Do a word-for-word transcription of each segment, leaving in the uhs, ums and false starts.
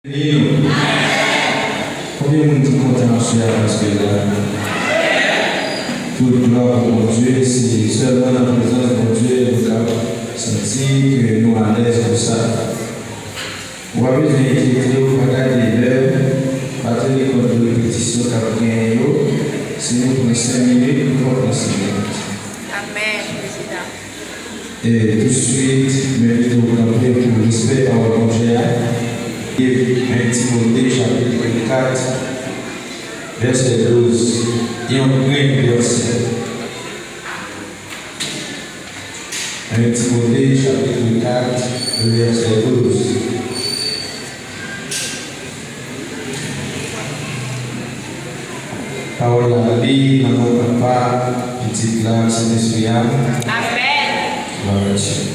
Beni nou. Konbyen moun ki kontan aswè a paske l la? Tout glwa pou Bondye. Se sèlman nan prezans Bondye nou ka santi ke nou alèz konsa. Ou pa bezwen enkyete w, pa gade lè, pa teni kont de repetisyon k ap genyen yo. Si nou pran senk minit, nou pa pran senk minit. Amèn, Prezidan. E touswit, m envite w kanpe pou respè pawòl Bondye a. Liv en Timote, chapit kat, vèsè douz. Yon grenn vèsè. En Timote, chapit kat, vèsè douz. Pawòl la li nan non Papa, Pitit la, Sentespri a. Amèn. Glwa a Dye.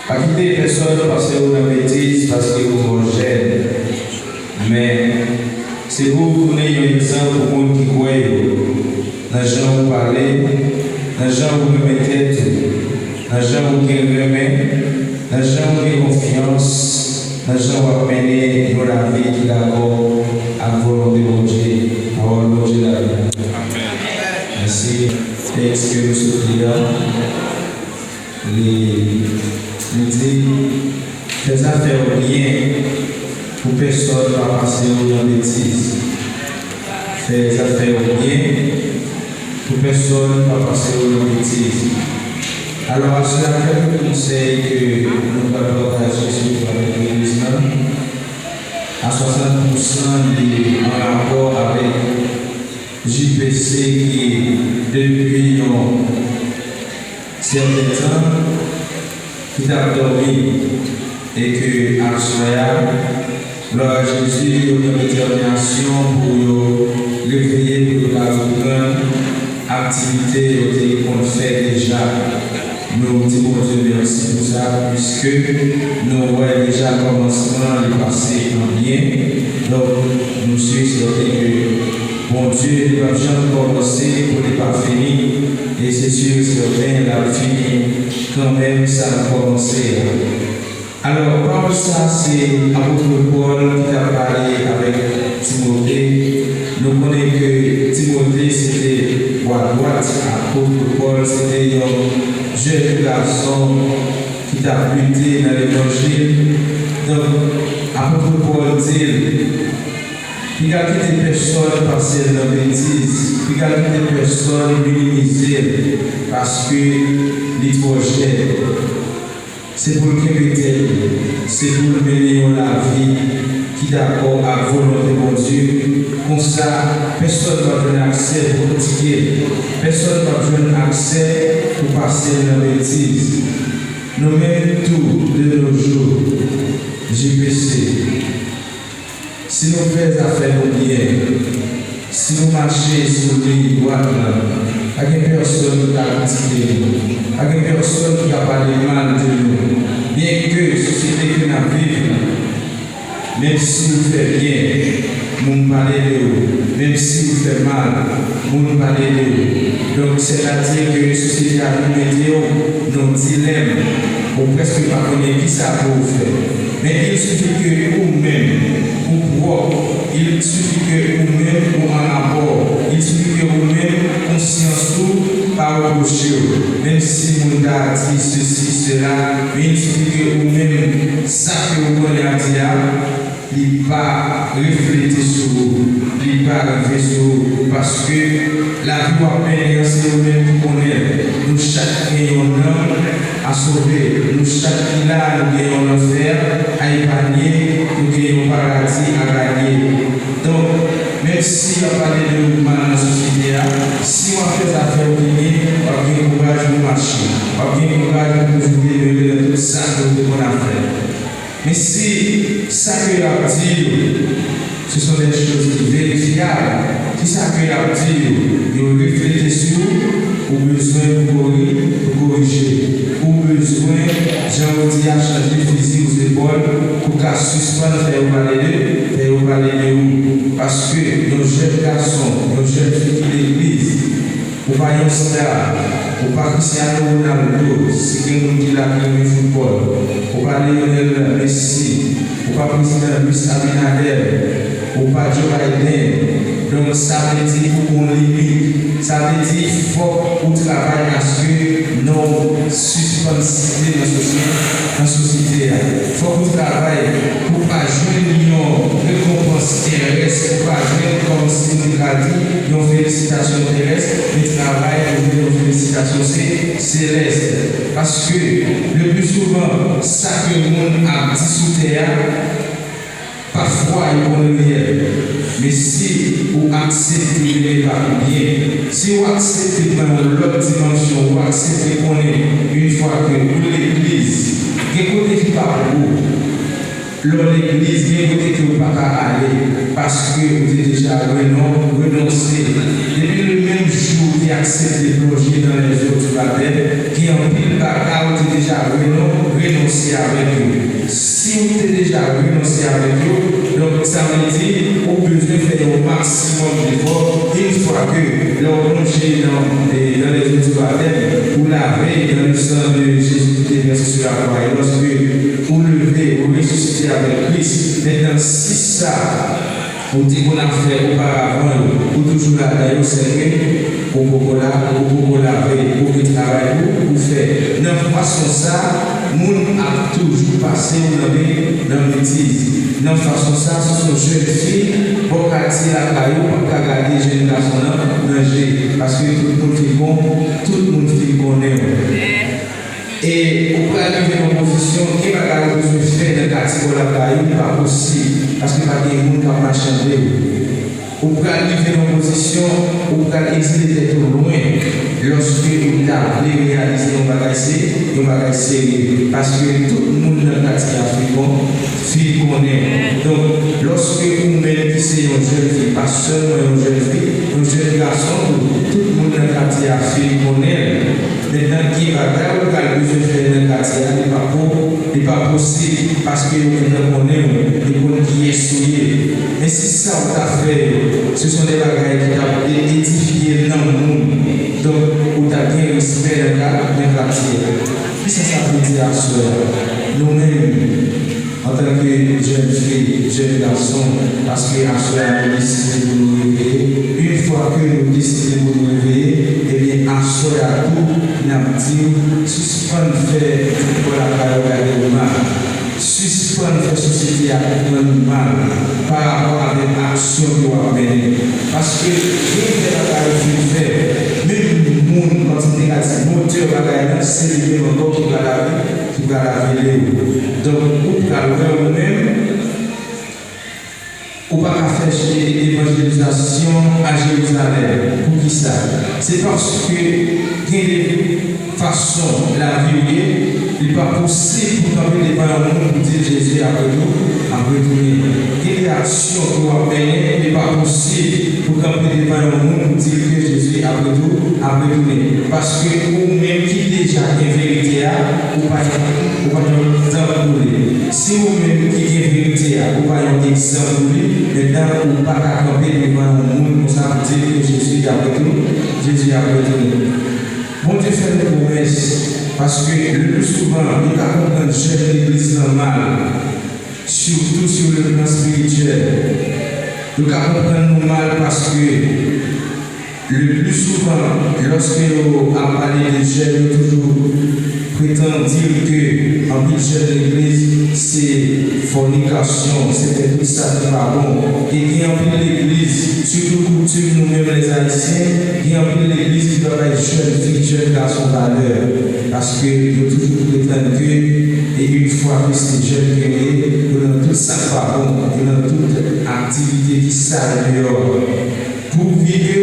Pa kite pèsòn pase w nan betiz paske ou twò jèn. Men, se pou w tounen yon egzanp pou moun ki kwè yo, nan jan ou pale, nan jan ou renmen tèt ou, nan jan ou gen renmen, nan jan ou gen konfyans, nan jan w ap mennen yon lavi ki dakò ak volonte Bondye. Pawòl Bondye la. Amèn. Mèsi. Tèks ke nou sot li a, li, li di, fè zafè w byen pou pèsòn pa pase w nan betiz. Fè zafè w byen pou pèsòn pa pase w nan betiz. Alò, aswè a, kèlke konsèy ke nou pral pataje sou avèk legliz la, a swasant pousan li an rapò avèk J P C ki depi yon sèten tan ki t ap dòmi e ke aswè a, glwa a Jezi, yo gen detèminasyon pou yo reveye, pou yo ka reprann aktivite yo te konn fè deja. Nou di Bondye mèsi pou sa, piske nou wè deja kòmansman li pase an byen. Donk, nou si sèten ke Bondye li p ap janm kòmanse pou li pa fini, e se si e sèten l ap fini kanmenm sa l kòmanse a. Alò, pawòl sa se apot Pòl ki t ap pale avèk Timote. Nou konnen ke Timote se te bwa dwat apot Pòl, se te yon jèn gason ki t ap lite nan levanjil. Donk, apot Pòl di l, piga kite pèsòn pase l nan betiz, piga kite pèsòn minimize l, paske li twò jèn. Se pou l kenbe tèt li, se pou l mennen yon lavi ki dakò ak volonte Bondye. Konsa, pèsòn p ap jwenn aksè pou kritike l, pèsòn p ap jwenn aksè pou pase l nan betiz. Nou menm tou, de nos jours, J P C, si nou fè zafè nou byen, si nou mache sou liy dwat la, pa gen pèsòn ki ka kritike nou, pa gen pèsòn ki ka pale mal de nou. Byenke sosyete ke n ap viv la, menm si ou fè byen, moun pale de ou. Menm si ou fè mal, moun pale de ou. Donk, sètadi ke sosyete a vin mete w nan yon dilèm, ou prèske pa konnen kisa pou ou fè. Men il suffit ke ou menm, ou pwòp, il suffit ke ou menm, ou an rapò, il suffit ke ou menm, konsyans ou pa repwoche w. Menm si moun ta di sesi, sela, men il suffit ke ou menm, sa ke ou konnen ap di a, li pa reflete sou ou, li pa rive sou ou, paske lavi w ap mennen an, se ou menm ki konnen l. Nou chak gen yon nanm a sove, nou chak ki la, nou gen yon lanfè a epanye, nou gen yon paradi a ganye. Donk, menm si y ap pale de ou mal nan sosyete a, si w ap fè zafè w byen, w ap gen kouraj pou mache, w ap gen kouraj pou toujou demere nan tout sa ke w te konn ap fè. Men si sa ke y ap di yo, ce sont des choses qui vérifiables, si sa ke y ap di yo, yo reflete sou ou, ou bezwen pou kori-, pou korije. Ou bezwen, jan yo di a, chanje fizi ou zepòl pou ka sispann fè yo pale de, fè yo pale de ou. Paske yon jèn gason, yon jèn fi ki legliz, ou pa yon star, ou pa Cristiano Ronaldo, si gen moun ki la ki renmen foutbòl, ou pa Lionel Messi, ou pa Prezidan Luis Abinader, ou pa Joe Biden. Donk, sa vle di ou gon limit. Sa vle di fòk ou travay aske non w sispann site nan sosyete, nan sosyete a. Fòk ou travay pou pa jwenn yon rekonpans terès, pou pa jwenn, kòm si m te ka di, yon felisitasyon terès, men travay pou jwenn yon felisitasyon se-, selès. Paske, le pli souvan, sa ke moun ap di sou tè a, pafwa, yo konn reyèl. Men si ou aksepte mennen bak ou byen, si ou aksepte pran yon lòt dimansyon, ou aksepte konnen, yon fwa ke ou legliz, gen kote ki pa pou ou. Lè w legliz, gen kote ke ou pa ka ale, paske ou te deja renon-, renonse. Depi le menm jou ou te aksepte plonje dans les eaux du baptême, gen anpil bagay ou te deja renon-, renonse avèk yo. Si w te deja renonse avèk yo, donk sa vle di ou bezwen fè yon maksimòm jefò, yon fwa ke lè w plonje nan, e, dans les eaux du baptême, ou lave dans le sang de Jésus qui était versé sur la croix. E lòske ou leve, ou resisite avèk Kris, mentnan si sa ou te konn ap fè oparavan yo, ou toujou ladan yo, sèke ou poko la, ou poko lave, ou gen travay pou ou fè. Nan fason sa, moun ap toujou pase w nan be-, nan betiz. Nan fason sa, si se yon jèn fi, bò katye lakay ou, w ap ka gade jèn gason nan nan je, paske tout moun fin kon-, tout moun fin konnen w. E ou pral rive nan yon pozisyon, gen bagay ou bezwen fè nan katye bò lakay ou, li pa posib, paske pa gen moun k ap machande w. Ou pral rive nan yon pozisyon, ou pral egzile tèt ou lwen, lòske ou ta vle reyalize yon bagay se-, yon bagay serye, paske tout moun nan katye a fin kon-, fin konnen. Donk, lòske ou menm ki se yon jèn fi, pa sèlman yon jèn fi, yon jèn gason tou, tout moun nan katye a fin konnen l. Mentnan, gen bagay ou pral bezwen fè nan katye a, li pa po-, li pa posib, paske yo gentan konnen w, yo konn kiyès ou ye. Men si sa ou ta fè yo, se son de bagay ki t ap e-, edifye nanm moun, donk ou t ap gen respè nan ka-, nan katye a. Kisa sa vle di aswè a? Nou menm, antanke jèn fi, jèn gason, paske aswè a nou deside pou nou reveye. Yon fwa ke nou deside pou nou reveye, ebyen, aswè a tou, n ap di w, sispann fè tout bò lakay ou gade w mal. Sispann fè sosyete a konprann ou mal pa rapò avèk aksyon ke w ap mennen. Paske gen de bagay ou fin fè, menm moun, kòmsi m te ka di, motè bagay la, se li menm ankò ki pral lave, ki pral lave w. Donk, ou pral wè ou menm, ou pa ka fè evanjelizasyon a Jerizalèm. Poukisa? Se paske gen de fason lavi w ye, li pa posib pou kanpe devan yon moun pou di l Jezi ap retou-, ap retounen. Gen de aksyon ke w ap mennen, li pa posib pou kanpe devan yon moun pou di l ke Jezi ap retou-, ap retounen. Paske ou menm ki deja gen verite a, ou pa, ou pa gen egzanp pou li. Si ou menm ki gen verite a, ou pa yon egzanp pou li, mentnan ou pa ka kanpe devan yon moun konsa pou di l ke Jezi ap retou-, Jezi ap retounen. Bondye fè nou pwomès, paske le pli souvan, nou ka konprann jèn legliz lan mal, sitou sou le plan espirityèl. Nou ka konprann nou mal paske le pli souvan, lòske yo ap pale de jèn, yo toujou pretann di ke anpil jèn legliz se fònikasyon, se fè tout sa ki pa bon. E gen anpil legliz, sitou koutim nou menm lèzayisyen, gen anpil legliz ki pa bay jèn fi, jèn gason valè. Paske yo toujou pretann ke, e yon fwa ke se jèn ke yo ye, yo nan tout sa k pa bon, yo nan tout aktivite ki sal deyò. Pouvi ke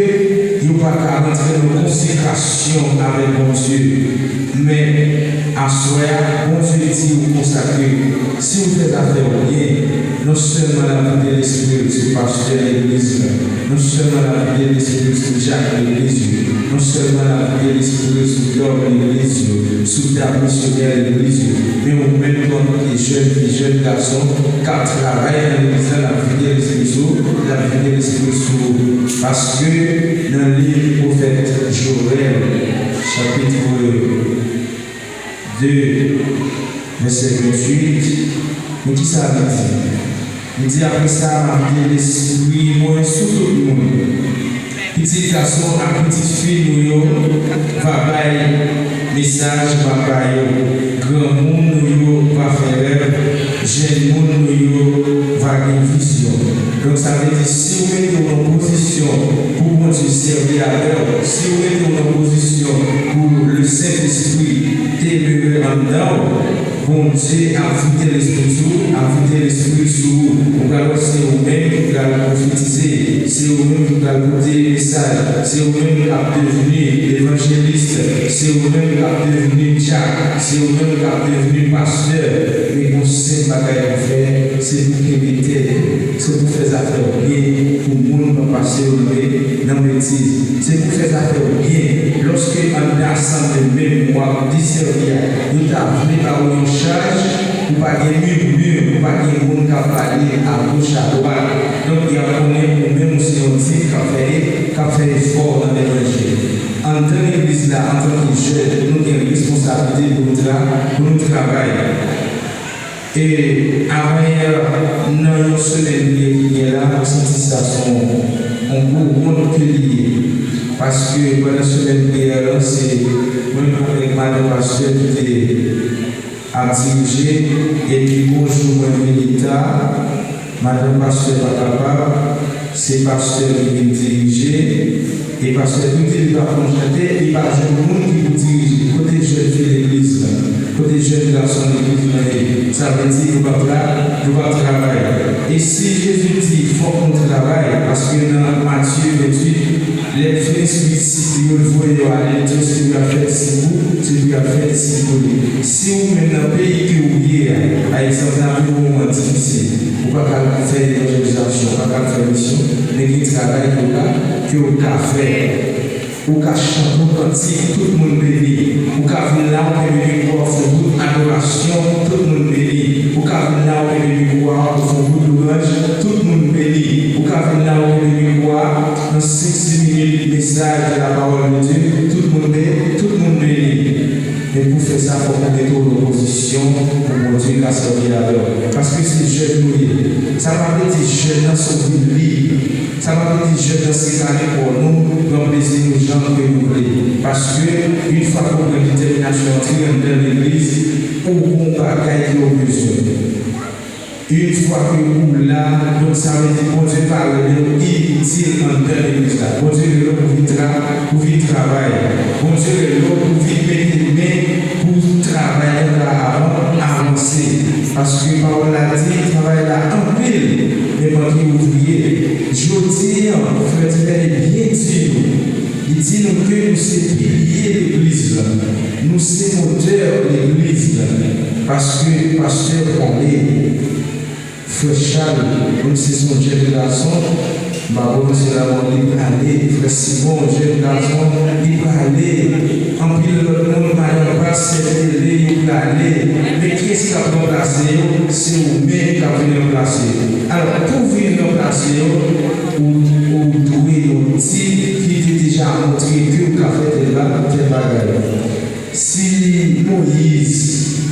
yo pa ka rantre nan konsekrasyon avèk Bondye. Men, aswè a, Bondye di w konsa ke si w fè zafè w byen, non sèlman l ap vide lespri l sou pastè legliz la, non sèlman l ap vide lespri l sou dyak legliz yo, non sèlman l ap vide lespri l sou dòm legliz yo, sou dam misyonè legliz yo, men ou menm tou antanke jèn fi, jèn gason k ap travay nan legliz la, l ap vide lespri sou, l ap vide lespri sou ou. Paske nan liv pwofèt Joèl, chapit de, vèsè venntuit, Men kisa li di? Li di, apre sa, m ap vide Lespri mwen sou tout moun. Pitit gason ak pitit fi nou yo va bay mesaj m ap ba yo. Granmoun nou yo va fè rèv. Jèn moun nou yo va gen vizyon. Donk, sa vle di, si w mete w nan pozisyon pou Bondye sèvi avè w, si w mete w nan pozisyon pou Lesentespri demere anndan w, Bondye ap vide Lespri sou ou, ap vide Lespri sou ou. Ou pral wè se ou menm ki pral pwofetize, se ou menm ki pral pote mesaj, se ou menm k ap devni evanjelis, se ou menm k ap devni dyak, se ou menm k ap devni pastè. Men gon senp bagay pou fè, se pou kenbe tèt ou, se pou fè zafè w byen, pou moun pa pase w nan be-, nan betiz. Se pou fè zafè w byen. Lòske anndan asanble menm w ap desèvi a, yo ta vle ba ou yon chaj, ou pa gen mimir, ou pa gen moun k ap pale agoch adwat. Donk, y ap konnen ou menm ou se yon tip k ap fè, k ap fè efò nan levanjil. Anndan legliz la, antanke jèn, nou gen responsablite pou nou tra-, pou nou travay. E avanyè, nan yon semèn priyè ki gen la, mwen santi sa se yon, yon gwo wont ke li ye. Paske pandan semèn priyè la, se mwen avèk madanm pastè ki te ap dirije, epi gon jou mwen vini ta, madanm pastè pa kapab, se pastè ki vin dirije, e pastè tou di li pa konn chante, li pa jwenn moun ki pou dirije. Kote jèn fi legliz la? Kote jèn gason legliz la ye? Sa vle di nou p ap tra-, nou p ap travay. E si Jezi di fòk nou travay, paske nan Matye venntuit, lè l fin eksplisite yo, l voye yo ale, l di yo se pou y al fè disip ou, se pou y al fè disip ou li. Si ou menm nan peyi ke ou ye a, pa egzanp, nan yon moman difisil, ou pa ka al fè evanjelizasyon, ou pa ka al fè misyon, men gen travay ke w ka, ke w ka fè. Ou ka chante yon kantik, tout moun beni. Ou ka vin la, ou kenbe mikwo a, ou fè yon bout adorasyon, tout moun beni. Ou ka vin la, ou kenbe mikwo a, ou fè yon bout lwanj, tout moun beni. Ou ka vin la, ou kenbe mikwo a, nan senk, sis minit, mesaj de la parole de Dieu, tout moun beni, tout moun beni. Men pou fè sa, fòk ou mete w nan pozisyon pou Bondye ka sèvi avè w. Paske se jèn nou ye. Sa pa vle di jèn nan se yon vil lib. Sa pa vle di jèn nan se kale kò nou, pran plezi nou jan ke nou vle. Paske, yon fwa ke w pran detèminasyon antre anndan legliz, ou gon bagay ke w bezwen. Yon fwa ke ou la, donk sa vle di Bondye pa rele w initil anndan legliz la. Bondye rele w pou vin tra-, pou vin travay. Bondye rele w pou vin mete men pou travay la avan-, avanse. Paske pawòl la di, travay la anpil, men manke ouvriye. Jodi a, frè Divène byen di nou, li di nou ke nou se pilye legliz la, nou se motè legliz la, paske pastè pale. Frè Chal, menm si se yon jèn gason, m pa pwononse la, bon, li prale. Frè Simon, jèn gason, li prale. Anpil lòt moun, madanm pastè Tele, yo prale. Men kiyès k ap ranplase yo? Se ou menm k ap vin ranplase yo. Alò, pou w vin ranplase yo, ou, ou dwe yon tip ki te deja montre ke w ka fè tèl ba-, tèl bagay. Si Moyiz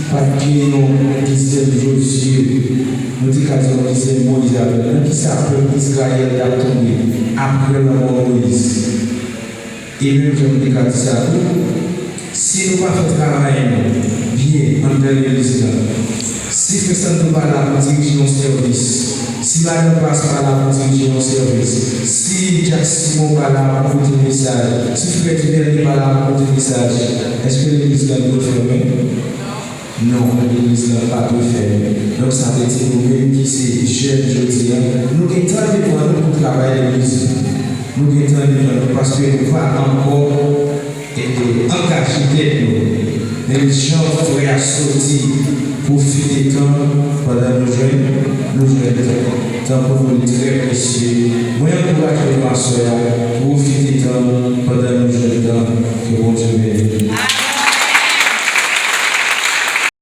pa t gen yon dizyèm Jozye, nou te ka di yon dizyèm Moyiz avè l, nan kisa pèp Izrayèl t ap tonbe apre lanmò Moyiz? E menm jan m te ka di sa tou, si nou pa fè travay nou byen anndan legliz la, si frè Santo pa la pou dirije yon sèvis, si madanm pas pa la pou dirije yon sèvis, si Jack Simon pa la pou pote mesaj, si frè Duvernay pa la pou pote mesaj, èske legliz la dwe fèmen? Non, legliz la pa dwe fèmen. Donk, sa vle di nou menm ki se jèn jodi a, nou gen tan devan nou pou travay legliz la. Nou gen tan devan nou paske nou pa ankò e angaje tèt nou. Men jan frè a soti, pwofite tan pandan nou jwenn, nou jwenn tan. Tan pou nou li trè presye. Mwen ankouraje nou aswè a, pwofite tan pandan nou jwenn tan. Ke Bondye beni.